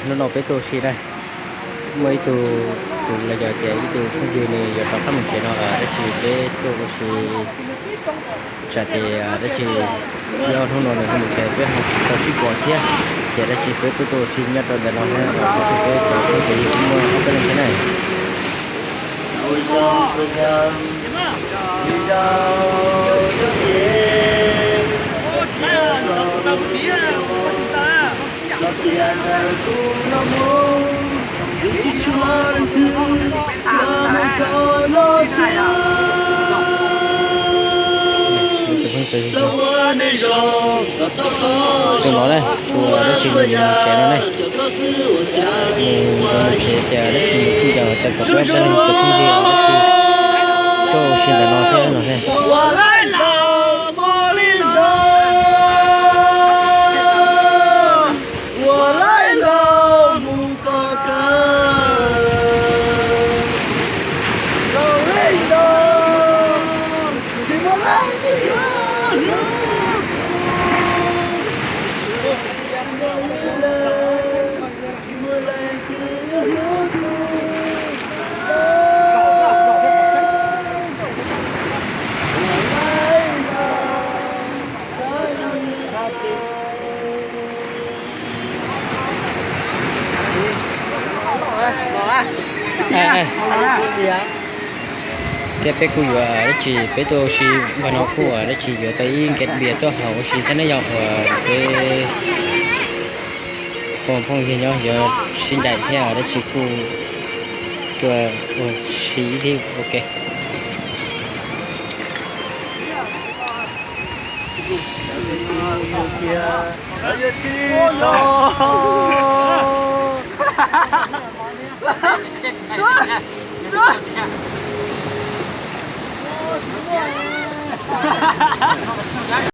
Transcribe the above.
Hnub no peb tuaj ua si na, muaj ib tug, tus los yog tias ib tug phooj ywg nws yuav rov qab mus tsev no, dab tsi peb tuaj ua si, tsam ces dab tsi nyob hnub no nws ho mus tsev peb ho tsis tau sib pom thiab, ces dab tsi peb kuj tuaj ua si nyob rau ntawm no thiab, peb cov phooj cov ywg kuj muaj ob peb leeg thiab na. Tus no na, tus dab tsi nws mus tsev no na, nws mus tsev ces dab tsi nws kuj yog cov phooj ywg dab tsi tuaj ua si ntawm no thiab no thiab. Thiab peb kuj yuav dab tsi peb tuaj ua si npag no kuj dab tsi yuav tau ib nkaij npias tuaj haus ua si thiab ne yog uas peb phooj ywg nyob yuav sib ncaim thiab dab tsi kuj tuaj ua si ib thiab ua ke.